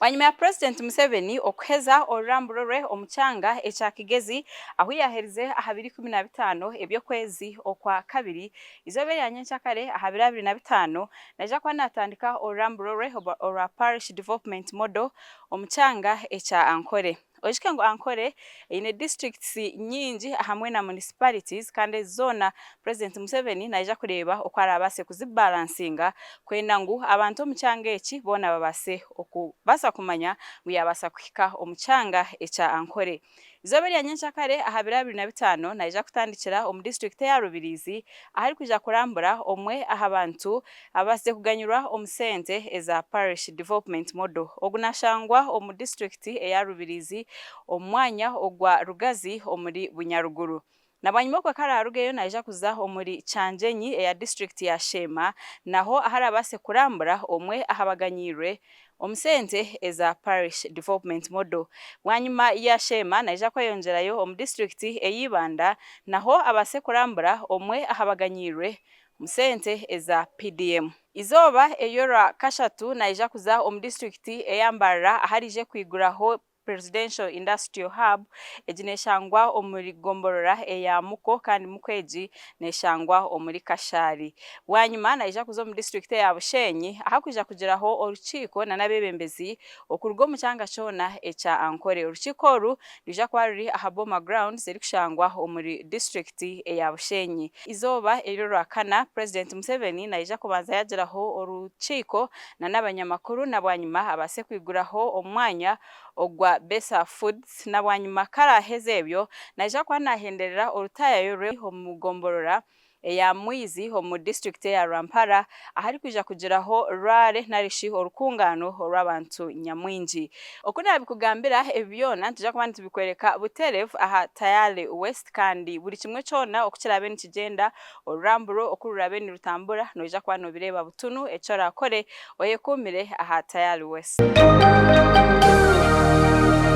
Bwanyima ya Purezidenti Museveni okuheza oruramburo rwe omu kyanga ekya Kigezi ahu yaaherize aha biro 15 eby'okwezi okwa kabiri, eizooba erya nyenkyakare aha biro 25 naija kuba naatandika oruramburo rwe orwa Parish Development Model omu kyanga ekya Ankole. Oijuke ngu Ankole eine districts nyingi ahamwe na municipalities kandi ezi zoona Purezidenti Museveni naija kureeba oku araabaase kuzibalansinga kwenda ngu abantu omu kyanga eki boona babaase okubaasa kumanya ngu yaabaasa kuhika omu kyanga ekya Ankole. Eizooba erya nyenkyakare aha biro 25 naija kutandikira omu disiturikiti eya Rubirizi aharikwija kurambura omwe aha bantu ababaasize kuganyirwa omu sente eza Parish Development Model. Ogu nashangwa omu disiturikiti eya Rubirizi omu mwanya ogwa Rugazi omuri Bunyaruguru. Na bwanyima okwe ku araarugeyo naija kuza omuri Kyangyenyi eya disiturikiti ya Sheema naho ahu araabaase kurambura omwe aha baganyiirwe omu sente eza Parish Development Model. Bwanyima ya Sheema naija kweyongyerayo omu disiturikiti eya Ibanda naho abaase kurambura omwe aha baganyiirwe omu sente eza PDM. Eizooba ery'orwa kashatu naija kuza omu disiturikiti eya Mbarara ahu araije kwiguraho Presidential Industrial Hub, egi neshangwa omuri gomborora eya Muko kandi Muko egi neshangwa omuri Kashari. Bwanyima naija kuza omu disiturikiti eya Bushenyi ahakwija kugiraho orukiiko na n'abebembezi okuruga omu kyanga kyona ekya Ankole. Orukiiko oru nirwija kuba ruri aha Boma Grounds erikushangwa omuri disiturikiti eya Bushenyi. Eizooba ery'orwakana, Purezidenti Museveni naija kubanza yagiraho orukiiko na n'abanyamakuru na bwanyima abaase kwiguraho omwanya ogwa Besa Foods na bwanyima ku araaheze ebyo naija kuba naahenderera orutaayayo rwe omu gomborora eya Mwizi omu disiturikiti eya Rwampara aharikwija kugiraho rware narishi orukungaano orw'abantu nyamwingi. Oku naabikugambira ebi byona nitwija kuba nitubikworeka butereevu aha Tayale West kandi buri kimwe kyona oku kiraabe nikigyenda, oruramburo oku ruraabe nirutambura noija kuba noobireeba butunu. Eki oraakore oyekuumire aha Tayale West.